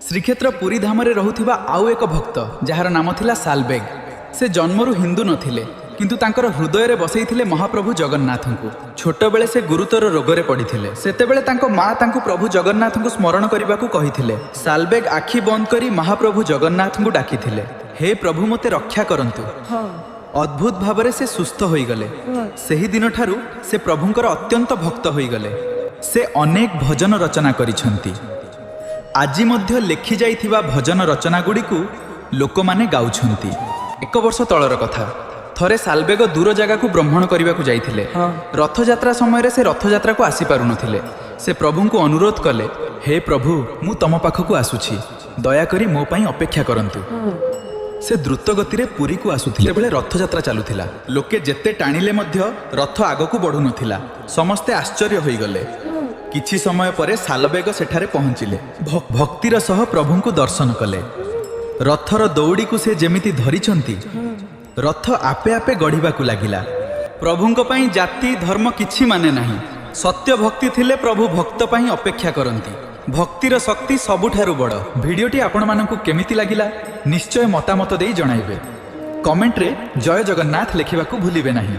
ଶ୍ରୀକ୍ଷେତ୍ର ପୁରୀ ଧାମରେ ରହୁଥିବା ଆଉ ଏକ ଭକ୍ତ, ଯାହାର ନାମ ଥିଲା ସାଲବେଗ। ସେ ଜନ୍ମରୁ ହିନ୍ଦୁ ନଥିଲେ, କିନ୍ତୁ ତାଙ୍କର ହୃଦୟରେ ବସେଇଥିଲେ ମହାପ୍ରଭୁ ଜଗନ୍ନାଥଙ୍କୁ। ଛୋଟବେଳେ ସେ ଗୁରୁତର ରୋଗରେ ପଡ଼ିଥିଲେ। ସେତେବେଳେ ତାଙ୍କ ମା ତାଙ୍କୁ ପ୍ରଭୁ ଜଗନ୍ନାଥଙ୍କୁ ସ୍ମରଣ କରିବାକୁ କହିଥିଲେ। ସାଲବେଗ ଆଖି ବନ୍ଦ କରି ମହାପ୍ରଭୁ ଜଗନ୍ନାଥଙ୍କୁ ଡାକିଥିଲେ, "ହେ ପ୍ରଭୁ, ମୋତେ ରକ୍ଷା କରନ୍ତୁ।" ଅଦ୍ଭୁତ ଭାବରେ ସେ ସୁସ୍ଥ ହୋଇଗଲେ। ସେହି ଦିନଠାରୁ ସେ ପ୍ରଭୁଙ୍କର ଅତ୍ୟନ୍ତ ଭକ୍ତ ହୋଇଗଲେ। ସେ ଅନେକ ଭଜନ ରଚନା କରିଛନ୍ତି। ଆଜି ମଧ୍ୟ ଲେଖି ଯାଇଥିବା ଭଜନ ରଚନା ଗୁଡ଼ିକୁ ଲୋକମାନେ ଗାଉଛନ୍ତି। ଏକ ବର୍ଷ ତଳର କଥା, ଥରେ ସାଲବେଗ ଦୂର ଜାଗାକୁ ଭ୍ରମଣ କରିବାକୁ ଯାଇଥିଲେ। ରଥଯାତ୍ରା ସମୟରେ ସେ ରଥଯାତ୍ରାକୁ ଆସିପାରୁନଥିଲେ। ସେ ପ୍ରଭୁଙ୍କୁ ଅନୁରୋଧ କଲେ, "ହେ ପ୍ରଭୁ, ମୁଁ ତମ ପାଖକୁ ଆସୁଛି। ଦୟାକରି ମୋ ପାଇଁ ଅପେକ୍ଷା କରନ୍ତୁ।" ସେ ଦ୍ରୁତ ଗତିରେ ପୁରୀକୁ ଆସୁଥିଲେ ବେଳେ ରଥଯାତ୍ରା ଚାଲୁଥିଲା। ଲୋକେ ଯେତେ ଟାଣିଲେ ମଧ୍ୟ ରଥ ଆଗକୁ ବଢୁନଥିଲା। ସମସ୍ତେ ଆଶ୍ଚର୍ଯ୍ୟ ହୋଇଗଲେ। କିଛି ସମୟ ପରେ ସାଲବେଗ ସେଠାରେ ପହଞ୍ଚିଲେ। ଭକ୍ତିର ସହ ପ୍ରଭୁଙ୍କୁ ଦର୍ଶନ କଲେ। ରଥର ଦଉଡ଼ିକୁ ସେ ଯେମିତି ଧରିଛନ୍ତି, ରଥ ଆପେ ଆପେ ଗଢ଼ିବାକୁ ଲାଗିଲା। ପ୍ରଭୁଙ୍କ ପାଇଁ ଜାତି ଧର୍ମ କିଛି ମାନେ ନାହିଁ। ସତ୍ୟ ଭକ୍ତି ଥିଲେ ପ୍ରଭୁ ଭକ୍ତ ପାଇଁ ଅପେକ୍ଷା କରନ୍ତି। ଭକ୍ତିର ଶକ୍ତି ସବୁଠାରୁ ବଡ଼। ଭିଡ଼ିଓଟି ଆପଣମାନଙ୍କୁ କେମିତି ଲାଗିଲା, ନିଶ୍ଚୟ ମତାମତ ଦେଇ ଜଣାଇବେ। କମେଣ୍ଟରେ ଜୟ ଜଗନ୍ନାଥ ଲେଖିବାକୁ ଭୁଲିବେ ନାହିଁ।